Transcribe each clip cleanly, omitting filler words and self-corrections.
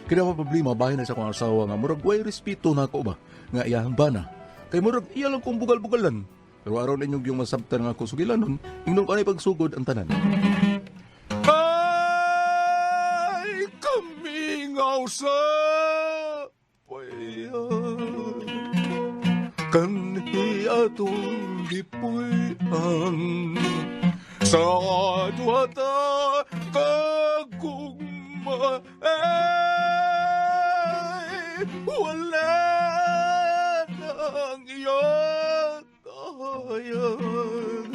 Kaya ang problema bahin na sa akong asawa nga murag way respeto na ako ba nga iyahang bana. Kay murag iya lang kong bugal-bugalan. Pero aron inyong yung masabtan nga ako sugilanon, ingnon ko anay pagsugod ang tanan. Ay, kamingaw sa payan kanhi atong gipuy-an sa duha ta kagugma ay wala nang iyang kahayag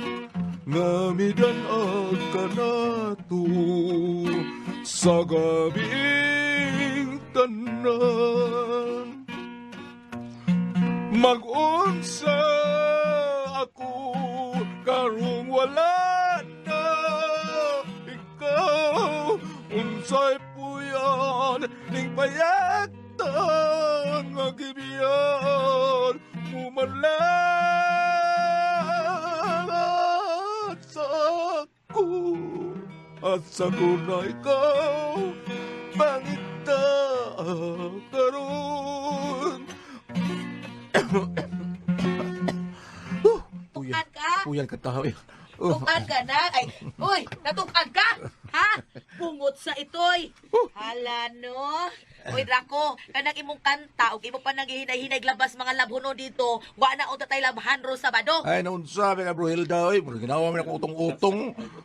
ngamidan ang kanato sa gabing tanan. Mag-unsa ako karong wala na ikaw, unsay puyan ning payagta nga gibiyan mo man lang sa ako at sa ko na ikaw pangita karon. Puyan, Tukan ka? puyan ka tao eh. Oh. Tukan ka na? Ay, uy, natukan ka? Ha? Bungot sa itoy. Hala no. Uy, Draco, kanang imong kanta ug imo pa nang gihinay-hinay labas mga labhono dito. Wa na unta tay labhan ro Sabado. Ay, naunsa, mga Bruhilda, oy, murag ginawa mo na akong utong-utong.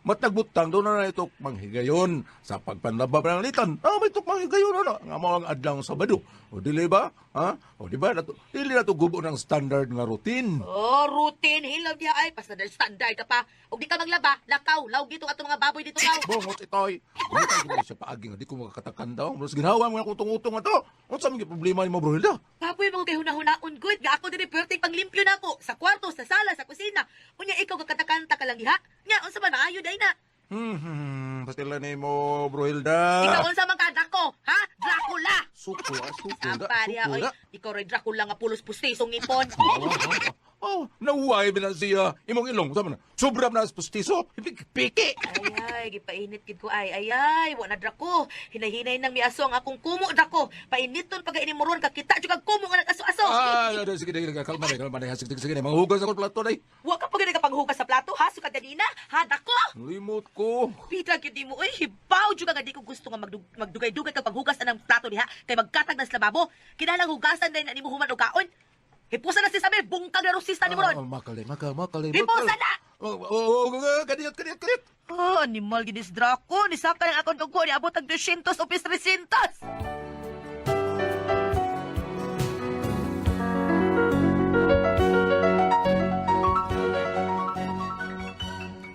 Matagbutang doon na na ito, manghigayon sa pagpanlaba pa ng litan. Ah, may tok manghigayon, ano? Nga mo ang adlang Sabado. O, dili ba? Ha? O, di ba? Nato, dili na to gubo ng standard nga routine. Oh, routine hilaw diha ay basta dahil standard ka pa. Ug di ka maglaba, lakaw, law gito atong mga baboy dito kaw. Bongot itoy. Hindi tayo ginawa siya paagi nga, di ko makakatakan daw. Mas ginawa mo na akong utong-utong nga to. Unsa man gyud problema ni mo, Bruhilda? Kapoy mo kay hunahunahon good nga ako diri perting panglimpyo nako sa kwarto, sa sala, sa kusina. Unya ikaw gakatakanta ka lang diha. Nya unsa man naayo day na? Pastila ni mo, Bruhilda. Ikaw unsa man ka Draco, ha? Dracula. Suko, ah, suko, da, Apa diha suko, oy. da. Ikaw ray Dracula nga pulos pustisong ngipon. Oh, nauway ba na siya? Imong ilong, sama na. Sobra na sa pustiso. Piki. Ay ay, gipainit gid ko ay. Ay ay, wa na Draco. Hinay-hinay nang miaso ang akong kumo Draco. Painiton pag ini moron ka kita jud kag kumo nga nag-aso-aso. Ah, sige, sige, sige, kalma na, kalma na. Sige, sige, sige, manghugas ako plato na. Wa ka pa gani ka panghugas sa plato ha, sukad ganina. Ha Draco? Limot ko. Pita gyud nimo oy, hibaw jud ka nga di ko gusto nga magdugay-dugay kag panghugas anang plato diha kay magkatag na sa lababo. Kinahanglan hugasan dahil na nimo human og kaon. Hipusa na si Samir, bungkag na rusista nimo ron. Ah, makal, makal, makal, Hipusa na! Oh, oh, oh, kadiyot, kadiyot, kadiyot. Oh, animal ginis Draco, ni saka ang akong dugo ni abot ang 200 o 300.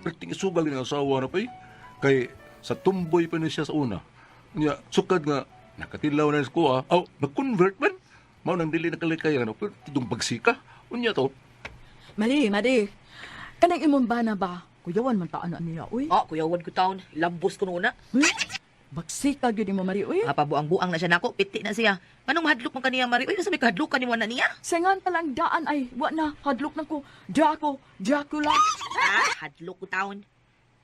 Perting isugal ng asawa na pa eh. Kay sa tumboy pa ni siya sa una. Nya, sukad nga, nakatilaw na sa kuha. Aw, nag-convert man. Mao nang dili nakalikay ano, pero tidong bagsika. Unya to. Mali, mali. Kanang imong bana ba? Kuyawan man taan niya, uy. Oh, kuyawan ko taon, lambos ko noona. Uy, bagsika gyud mo mari, uy. Pabuang-buang na siya nako, piti na siya. Anong mahadlok man kaniya Mari? Uy, unsa may kahadlok kanimo na niya? Singan pa lang daan ay, wa na, hadlok na ko. Draco, Dracula. Ah, hadlok ko taon.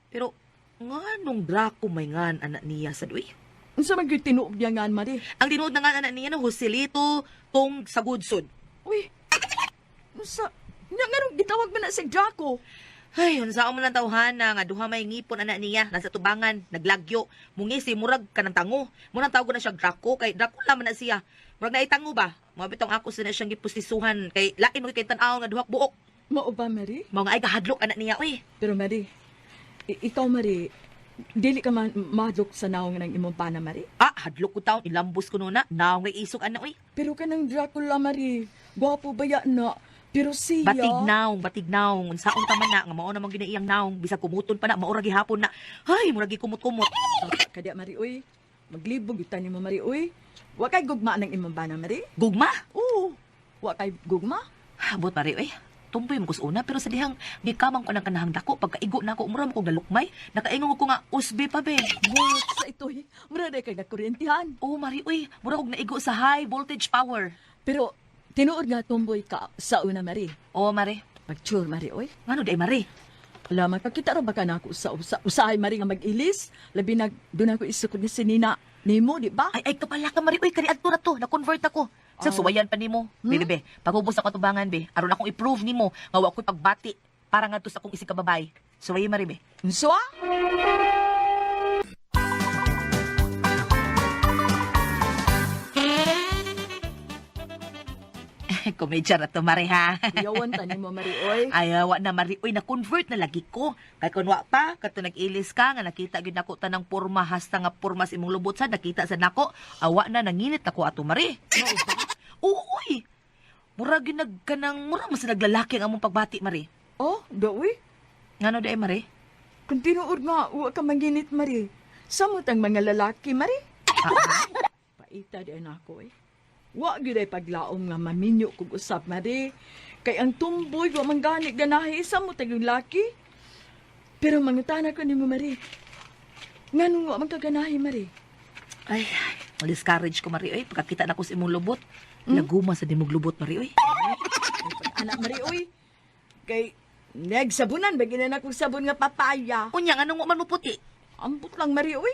Pero nganong Draco may ngan anak niya sad uy? Unsa man gyud tinuod niya ngan, mari? Ang tinuod na nga anak niya no Joselito tong Sagudsod. Uy, unsa? Nya nganong gitawag man na si Draco? Ay, unsa mo lang tawhana nga duha may ngipon anak niya nasa tubangan, naglagyo, mungisi murag kanang tango. Munang tawag na siya Draco kay Dracula man na siya. Murag naitango ba? Mao bitong ako sa na siyang gipustisuhan kay lain mo kay tan-aw nga duha ka buok. Mao ba, Mari? Mao nga ay kahadlok anak niya uy. Pero Mari, ikaw Mari, dili ka man mahadlok sa naong ng imong bana, Mari. Ah, hadlok ko taon ilambos ko nuna. Naong kay isog anak uy. Pero kanang Dracula, Mari, gwapo ba ya na? Pero siya... Batig naong, batig naong. Unsaon ta man na nga mao namang ginaiyang naong bisag kumuton pa na mao ra gihapon na. Ay, murag gikumot-kumot. Kadya, Mari, uy. Maglibog yun ni mo, Mari, uy. Wa kay gugma ng imong bana, Mari? Gugma. Oo. Wa kay gugma? Abot pare eh. Tumboy mo kus una pero sa dihang gikamang ko ng kanahang dako pagkaigo na ako mura mo kog nalukmay nakaingon ko nga usbi pa be. Bungot sa ito, eh. Mura na kay nagkuryentihan. Oh mari uy, mura kog naigo sa high voltage power. Pero, tinuod nga tumboy ka sa una, Mari. Oh mari, Pagtsure, Mari, uy. ngano di ay mari? Alam, kakita ra ba ka na ako sa usahay, Mari, nga mag-ilis? Labi na, doon ako isukod ni si Nina. Nimo, di ba? Ay, ay, kapala ka, Mari. Uy, kani adto na to. Na-convert ako. Sa suwayan pa nimo. Be, be, be. Pagubos ako tubangan, be. Aron akong i-prove nimo nga wa ko'y pagbati para ngadto sa akong isig ka babay. Suwaye, Mari, be. Unsa? Komedya ra to, Mari, ha? Kuyawan ta nimo, Mari, oy. Ay, wa na, Mari. Uy, na-convert na lagi ko. Kay kun wa pa, kato nag-ilis ka, nga nakita gyud nako tanang porma, hasta nga porma sa imong lubot sa, nakita sa nako. Awa na, nanginit ako ato, Mari. Oo, uy. Mura gyud nag kanang mura mas naglalaki ang among pagbati, Mari. Oh, doy. Ngano di ay, Mari? Kung tinuod nga, wa ka manginit, Mari. Samot ang mga lalaki, Mari. Paita di ako eh. Wa gyud ay paglaom nga maminyo kog usab, Mari. Kay ang tumboy wa man gani ganahi samot ang laki. Pero mangutana ko nimo, Mari. Nganong wa man ka ganahi, Mari? Ay, discourage ko, Mari. Oy, pagkakita na ko sa imong lubot. Laguma sa dimog lubot, Mari. Oy. Anak Mari, oy. Kay nagsabunan ba gina na kog sabon nga papaya. Unya, anong wa man mo puti? Ambot lang, Mari, oy.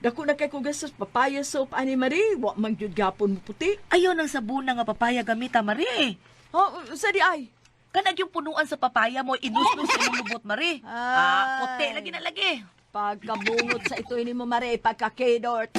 Dako na kay kog gastos papaya soap ani Mari, wa man gyud gapon mo puti. Ayaw ng sabuna nga papaya gamita, Mari. Oh, sa di ay. Kanag yung punuan sa papaya mo, inusnos sa imong lubot, Mari. Ah, puti lagi na lagi. Pagkabungot sa ito ini mo, Mari, pagkakidort.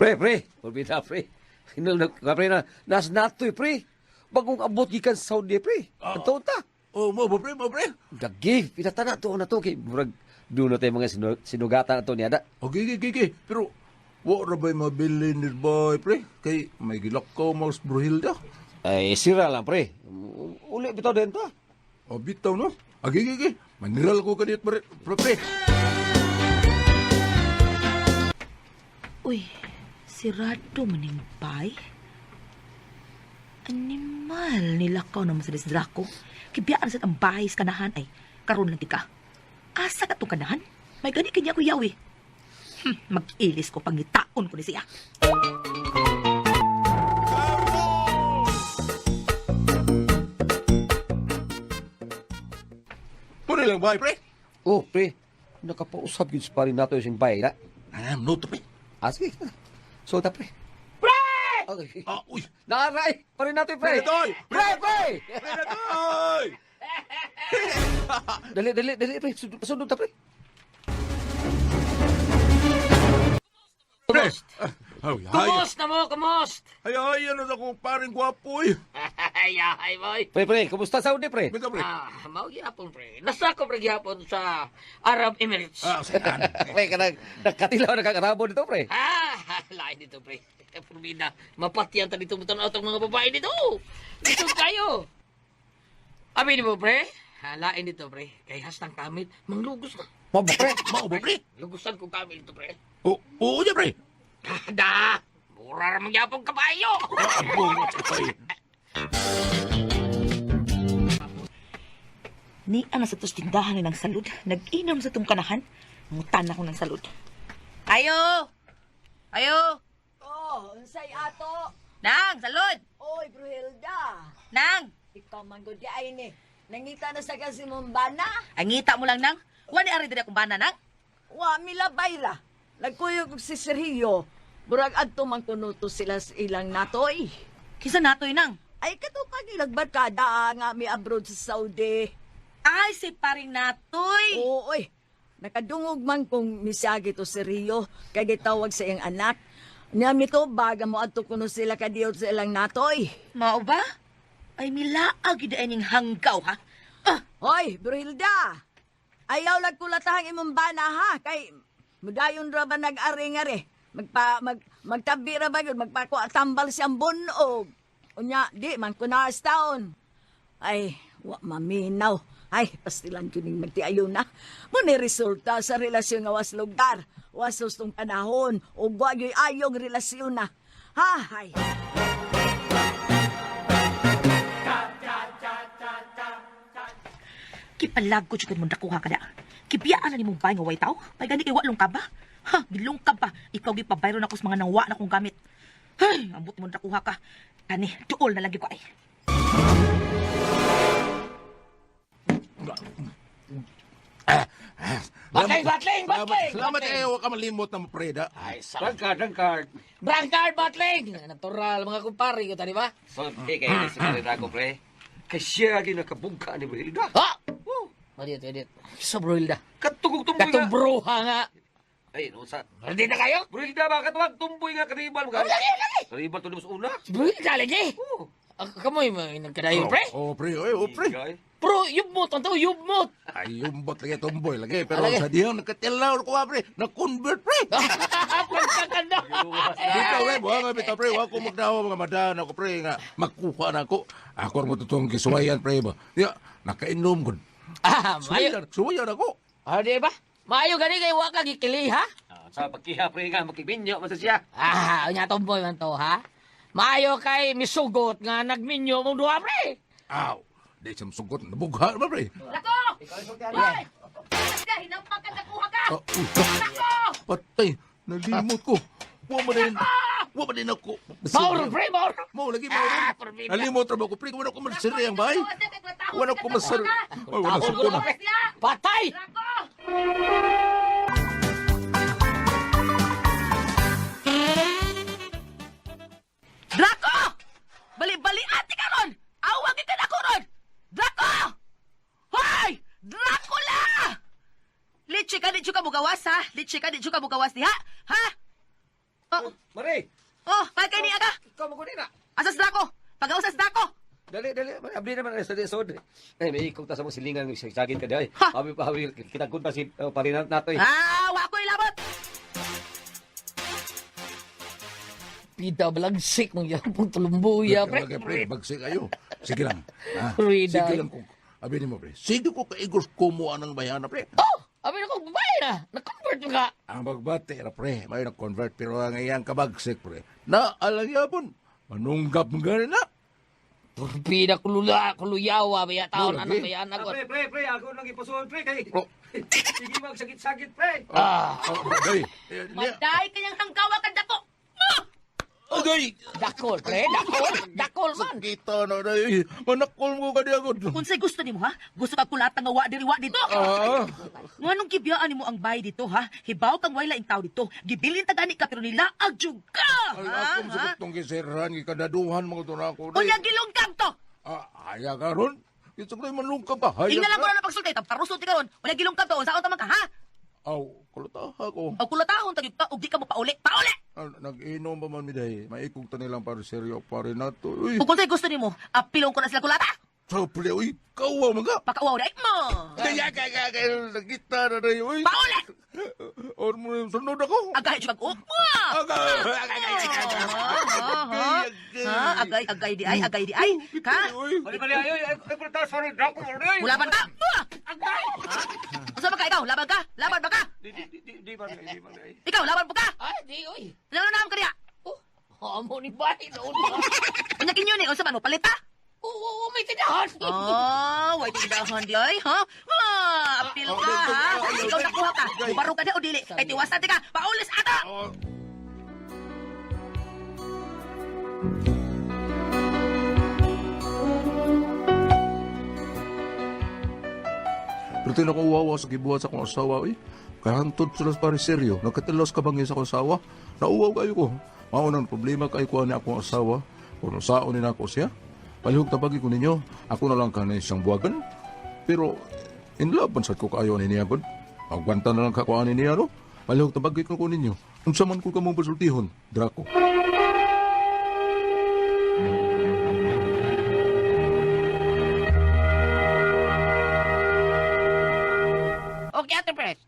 Pre, pre, Pulbita, pre. Hinul na, pre, na, nas natoy, pre. Bagong abot gikan sa Saudi, pre. Ang ta. Oh, mo ba, pre, mo, pre? Dagi, pinatana to na to. Kay, murag, doon na tayo mga sinugatan na to niya. Da. Okay, okay, okay. Pero, wa ra ba'y mabili ni boy, pre? Kay may gilakaw mo sa Bruhilda. Ay, sira lang, pre. Uli, bitaw din to. O, bitaw, no? Okay, okay, okay. Maniral ko kanit, pre, pre, pre. Uy, sirado maning bay. Animal, nilakaw naman sa Draco. Kibiyaan sa ang bahay sa kanahan ay karon lang tika. Asa ka tong kanahan? May gani kanya ko yawi. Mag-ilis ko pangitaon ko ni siya. Puna lang, boy, pre. Oh, pre. Nakapausap yun sa parin nato yung bay, na. Ah, no to, pre. Ah, sige. So, ta, pre. Pre! Okay. Ah, uy. Naaray! Parin nato, pre! Pre, toy! Pre, pre! Pre na toy! Dali, dali, dali, pre. Sundot, sundot ta, pre. Pre! Ah, ay, ay, Kumusta mo? Kumusta? ay, ay, ano na akong paring gwapo, eh. Ay, ay, boy. Pre, pre, kumusta Saudi, pre? Bitaw, pre. Ah, mao gyapon pre. Nasa ko pre gyapon sa Arab Emirates. Ah, saan? Pre, kanang nakatilaw, nakakarabo dito, pre. Ah, lain dito pre. Purmina, mapatyan ta dito mutan atong mga babae dito. Dito kayo. Amin mo pre? Ah, lain dito pre. Kay hastang kamit, manglugos na. Mabo, pre. Mao ba, pre? Lugusan ko kamit dito pre. Oo, oo niya, pre. Da, mura ra man gyapon kabayo. Ah, bungot sa pre. Ni ana sa tos tindahan ni ng salud. Nag-inom sa tong kanahan. Ngutan ako ng salud. Ayo! Ayo! Oh, unsay ato? Nang, salud! Oy, Bruhilda. Nang! Ikaw man gud ay ni. Nangita na sa kasi mong bana. Ang ngita mo lang, Nang. Wa ni ari diri akong bana, Nang. Wa milabay ra. Nagkuyog og si Sergio. Murag adto man kuno to sila sa ilang natoy. Kinsa natoy, Nang? Ay kato pag ilagbarkada nga mi abroad sa Saudi. Ay, si paring natoy. Oo, oy. Nakadungog man kung misagi to si Rio kay gitawag sa iyang anak. Niya mito baga mo adto kuno sila kadiyot sa ilang natoy. Mao ba? Ay, milaag yun ay ning hanggaw, ha? Ah, Hoy, Bruhilda. Ayaw lag kulatahang imong bana ha kay mudayon ra ba nag-aring-ari. Magpa mag magtabi ra ba gyud magpakuha tambal siyang bunog. Unya di man kunas taon. Ay, wa maminaw. Ay, pastilan ko ning magtiayon na. Muna resulta sa relasyon nga was lugar, was sustong panahon, ug wa gyud ayong relasyon na. Ha, hay. Kipalag ko jud mo nakuha ka na. Kibiyaan na nimong bay nga way tao. May gani kay walong ka ba? Ha, gilong ka ba? Ikaw gipabayro na ko sa mga nangwa na kong gamit. Ay, ambot mo nakuha ka. Kani, duol na lagi ko ay. Ah, Batling, batling, batling! Salamat Batling. eh, huwag ka malimot na mapreda. Ay, sa Drunk card. Brankard, batling! Natural, mga kumpare ko, di ba? So, eh, kay si Pare Draco, pre. Kay siya lagi nakabugka ni Brunilda. Ha! Madiyot, madiyot. Sa Brunilda. Katugog tumboy Katong nga. bruha nga. Ay, no, sa... Maldita kayo? Brunilda ba? Katuwag tumboy nga, karibal. Oh, lagi, lagi! Karibal to sa una. Si Brunilda, lagi! Oh. Kamoy, nagkadayon, pre. Oh, pre, oy, oh, pre. Igay. Bro, yubmot, ang tao, yubmot. Ay, yumbot lagi tumboy lagi. Pero Lagi. sa diyang nakatilaw ko, ah, pre. Na-convert, pre. Pagkakanda. Dito, pre, buha nga bitaw, pre. Wa ko magdawa mga madaan ako, pre, nga makuha na ako. Ako ang matutong gisuwayan, pre ba. Ya, nakainom ko. Ah, mayo. Suwayan, suwayan ako. Ah, di ba? Maayo gani kay wa ka gikili, ha? Ah, sa pagkiha, pre, nga, makibinyo, man sa siya. Ah, unya tomboy man to, ha? Maayo kay misugot nga nagminyo mong duha, pre. Aw, di siya masugot. Nabugha ba, pre? Draco! Hoy! Ka, hinampak ka, nakuha ka! Ah, uy, patay, nalimot ko. Wa man din. Wa man din ako. Mauro, pre, mauro. Mo lagi mo. Ah, forbidden. Nalimot ra ba ko, pre? Wala ko magsiri ang bahay. Wala ko masir. Ay, wala Tahol ko sukon na, na. pre. Patay! Draco! Draco! Bali-bali ate karon! Awag ka na ko ron! Draco! Hoy! Dracula! Litsi ka, di ka mugawas, ha? Litsi ka, di ka mugawas diha? Ha? Oh, Mare! oh, kay ni aga? Ikaw mo na. Asas Draco! Pag-ausas Draco! Dali, dali. Mare, abli naman sa sod. Ay, may ikong ta sa mong silingan sagin ka dai. Ha! Abi pa abi kita kun pa si pare nato eh. Ah, wa ko ilabot! Pida balagsik mong yapong tulumbuya, pre. Lagi, pre, bagsi kayo. Sige lang. Ha? Pre, Sige dai. lang kung abi nimo, pre. Sige ko kaigos kumuha ng bayana, pre. Oh, abi na ko babae na. Na-convert mo ka. Ang magbati ra, pre. May na-convert pero ang iyang kabagsik, pre. Na alang yapon. Manunggap mo gani na. Pida kulula, kuluyawa, baya taon, Lagi. ano baya Ah, na ko. pre, pre, pre, ako nang ipusuon pre kay. Oh. Sige mag sakit-sakit pre. Ah, Oh, day. Eh, niya. Maday kanyang hanggawa ka dako! Ah! Agay! dakol, pre, dakol, dakol man. Sakita na, day. Manakol mo ka di agad. Unsay gusto nimo ha? Gusto ka kulata nga wa diri wa dito? Ah. Nganong gibiyaan nimo ang bay dito ha? Hibaw kang way laing tao dito. Gibilin ta gani ka pero nilaag jud ka. Ay, Ha? akong Ha? sagot tong gisirhan, gikadaduhan mga to na ako. day. Unya gilungkag to. Ah, haya ka ron. Ito ko manlungkab pa. Haya Ingna lang ko ka. na na pagsulti, taparusot ti karon. Unya gilungkag to, unsaon ta man ka ha? Aw, kulutaha ko. Og kulatahon ta gyud ka og di ka mo pauli. Pauli. Ah, nag-inom pa man mi day. Maikog ta nilang para seryo pare nato. Uy, Ug unsay gusto nimo, apilon ko na sila kulata. trouble uy. Kawaw man ka. Pakauwaw dai mo. Kaya kaya kaya nakita na day uy. Pauli. Or mo yung sunod ako. Agay jud kag mo. Agay. Ha? Ha? Agay agay di ay, agay di ay. Ka? Uy. Mare, mare, ayo, ay, ay, pre, sorry, Draco, mare. Mulaban ka. Agay. Unsa ba ka ikaw? Laban ka? Laban ba ka? Di, di, di, di, mare, di, mare. Ikaw laban po ka? Ay, di, oy. Ano na ka diha? Oh, amo ni bay, noon ba? Unya kinyo ni unsa man mo palita? Oo, oo, may tindahan. Oh, way tindahan di ay, ha? Ah, apil ka, ha? Ikaw nakuha ka. Mubaro ka di o dili. Kay tiwasan ti ka. Paulis ato. Oh. Pero tinako uwawa sa gibuhat sa akong asawa, uy. Kahantod sila sa pare seryo. Nagkatilos ka bangin sa akong asawa. Nauwaw kayo ko. Maunang problema kay ko ni akong asawa. Kung saon ni nako siya. Palihog tabagi ko ninyo. Ako na lang kanay siyang buwagan. Pero in love man sad ko kaayo ni niya gud. Agwanta na lang ka ko ani niya no. Palihog tabagi ko ninyo. Unsa man ko kamong pasultihon, Draco. Okay, Ate Pres.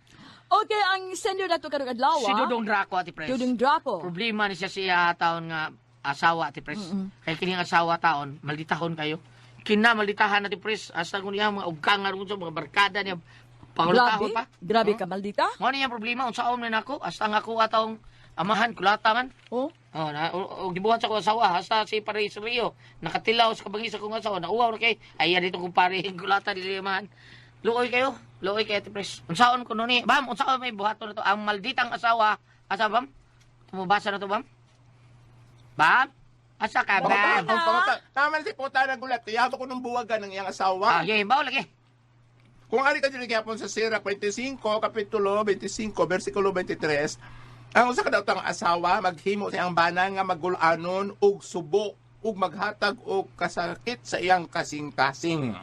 Okay, ang sender nato karong adlaw. Si Dudong Draco, Ate Pres. Dudong Draco. Problema ni siya siya taon nga asawa, Ate Pres. Kay kining asawa taon, malditahon kayo. Kina malditahan Ate Pres. Asa ko niya mga ugkang nga sa mga barkada niya. Grabe. Pangulutahon pa. Grabe ka maldita. Mo niya problema unsaon man nako hasta nga ako atong amahan kulata man. Oh. Oh, na o, o, gibuhat sa akong asawa hasta si pare sa Rio nakatilaw sa kabangis sa akong asawa nauwaw na kay ay dito kung pare kulata dili amahan. Luoy kayo, luoy kayo Ate Pres. Unsaon ko ni? Bam, unsaon may buhaton na to ang malditang asawa. Asa bam? Tumubasa na to bam? Bam? Asa ka bam? Ang panguta. Tama si puta na gulat. Tiyabo ko nung buwagan ng iyang Ah, asawa. yeah, bawo lagi. Kung ari ka diri gyapon sa Sirach 25, Kapitulo 25, versikulo 23, ang usa ka daotang asawa maghimo sa iyang bana nga magulanon og subo ug maghatag og kasakit sa iyang kasing-kasing.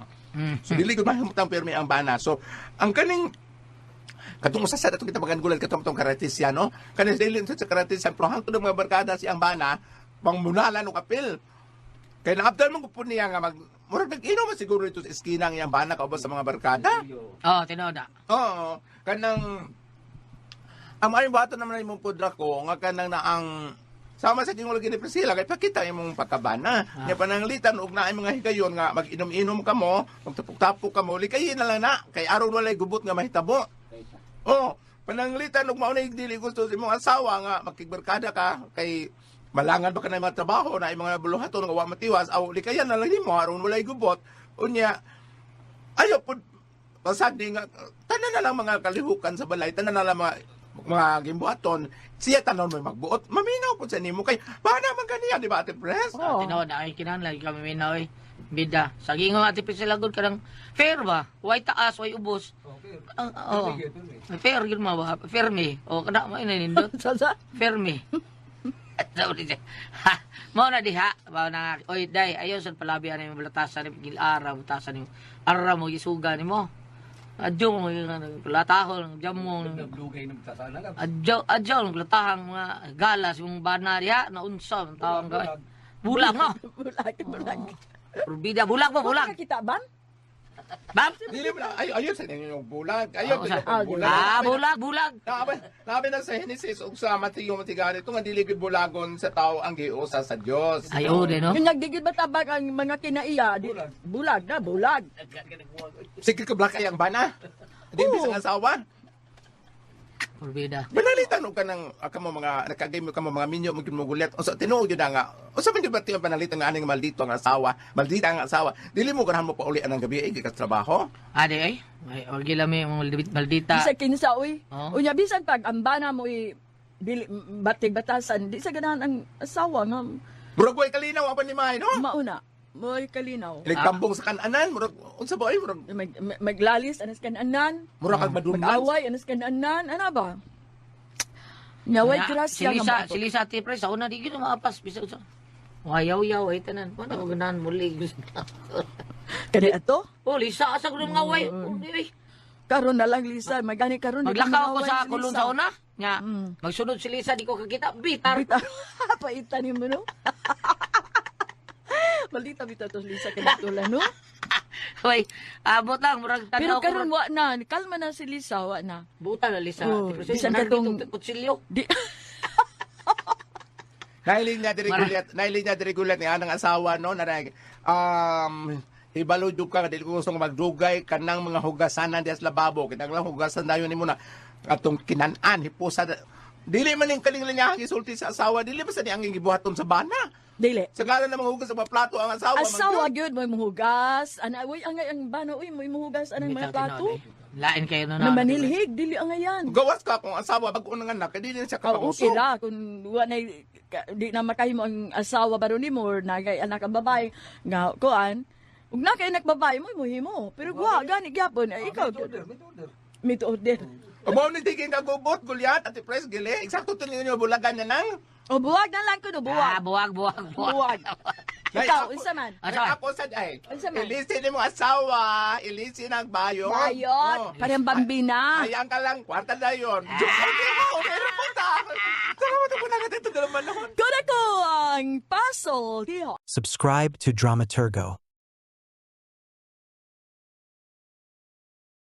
So dili gud mahimutang pirmi ang bana. So ang kaning katong usa sa datong kita magangulan katong tong karatisya, no, kaning dili sa karatisya, pero hangtod ang mga barkada siyang bana pangmunalan og apil. Kay naabdan mo po niya nga mag murag nag-inom man siguro ito sa eskina ang iyang bana kauban sa mga barkada. Oh, tinuod na. Oo, kanang ang maayong buhaton naman imong pudra ko nga kanang naang sama sa gingon lagi ni Priscilla kay pakita imong pagkabana. Nya pananglitan og naay mga higayon nga mag-inom-inom kamo, magtapok-tapok kamo, likayin na lang na kay aron walay gubot nga mahitabo. Oh, pananglitan og mao na dili gusto sa imong asawa nga makigbarkada ka kay malangan ba ka na mga trabaho na imong mga buluhaton nga wa matiwas aw likayan na lang nimo aron walay gubot. Unya ayo pud pasagdi nga tanan na lang mga kalihukan sa balay, tanan na lang mga gimbuhaton, siya tanon mo magbuot, maminaw pud sa nimo kay paano man kaniya, di ba, Ate Pres? Oh. Tinuod na ay kinahanglan kami minaw eh. Bida. Sa gingon Ate Priscilla gud kanang fair ba? Way taas, way ubos. Ang oo. Fair gyud mo ba? Fair me. O kana mo ina nindot. Sa Fair me. Sabi niya. Ha, mao na diha, mao na nga. Oy, day, ayo sa palabi ani mo balatasan ni gilara, batasan ni ara mo gisuga nimo. Adyo mo latahon, jam mo. Dugay ng batasan lang. Adyo, adyo ang latahang mga galas yung bana diha na unsa ang tawang gawin. Bulag mo. Bulag, bulag. Bida bulag mo, bulag. Wala kita ban? Bam. Dili mo na ayo ayo sa ninyo bulag, ayo Oo, sa- sa bulag. Ah, bulag, bulag. Labi na sa Genesis ug sa Mateo matigari ito nga dili gyud bulagon sa tao ang giusa sa Dios. Ay, oh, di, no? Yung nagdigid ba tabak ang mga kinaiya? Di, bulag na, bulag. Sige ka black ay ang bana. Di Oo. bisang asawa. Porbida. Panalitan og kanang kamo mga nakagame kamo mga minyo mo gyud mo gulyat. Unsa tinuod gyud na nga. Unsa man gyud ba tiyo panalitan nga aning maldito ang asawa, maldita ang asawa. Dili mo ganahan mo pauli anang gabi ay gikas trabaho. Ade ay. Ay, wag gila mi mga maldita. Bisag kinsa uy. Oo. Unya bisan pag ambana mo i dili batig batasan, di sa ganahan ang asawa nga Murag way kalinaw ang panimay, no? mauna. Mo'y kalinaw. Nagtambong sa kananan, murag unsa ba ay murag Maglalis anas kananan, murag kag madungan. mag-away anas kananan, ana ba? Nya way Na, grasya si Lisa, nga si Lisa ati pre, sa una di gyud maapas bisag sa. Wayaw-yaw ay tanan. Wala ko ganahan muli. Kani ato? Oh, Lisa asa ko mga way. Oh, di, ay. Karon na lang Lisa, magani karon di Maglakaw ko ka sa mangaway si kulon Lisa. sa una. Nya, magsunod si Lisa di ko kakita. Bitar. Bitaw. Paitan nimo no. Maldita bitaw to Lisa kay tula no. Hoy, abot lang murag Pero tanaw ko. karon wa na, kalma na si Lisa, wa na. Buta na Lisa. Oh, Ate Pre, bisan bisan katong- kutsilyo. Di Nailing niya diri gulyat, nailing niya diri gulyat ni anang asawa, no, na hibalo jud ka nga dili ko gusto nga magdugay kanang mga hugasanan diha sa lababo, kinahanglan hugasan dayon nimo na atong kinan-an hipusa. Dili man ning kaning niya ang gisulti sa asawa, dili ba sa ni ang gibuhaton sa bana? Dili. Sa ngalan ng mga hugas sa mga plato ang asawa. man Asawa gyud. gyud mo muhugas. Ana uy ang ang bana uy mo muhugas anang mga Bitaw, plato. tinuod, eh. Lain kayo no Na manilhig dili ang ayan. Gawas ka kung asawa bag-o nang anak, kay dili na siya Oh, okay kapausok. ra kung wa na di na makahimo ang asawa baron nimo or nagay anak ang babae nga kuan. Ug na kay anak babae mo muhimo. Pero wa gani gyapon ay ikaw gyud. May to order. Mao ni tiging kagubot gulyat Ate Pres gili. Eksakto to ninyo bulagan na nang. O buwag na lang kuno Ah, buwag. buwag, buwag, buwag. Buwag. Nay, Ikaw unsa man? Asa? Ay, ako sad ay. Unsa man? Ilisin nimo asawa, ilisin ang bayot. Bayot, Oh. parang bambina. Ayan ka lang, kwarta na yun. Diyos, okay mo, meron po ta. Salamat po na natin ito dalaman Kuna ko ang puzzle. Tiho. Subscribe to Dramaturgo.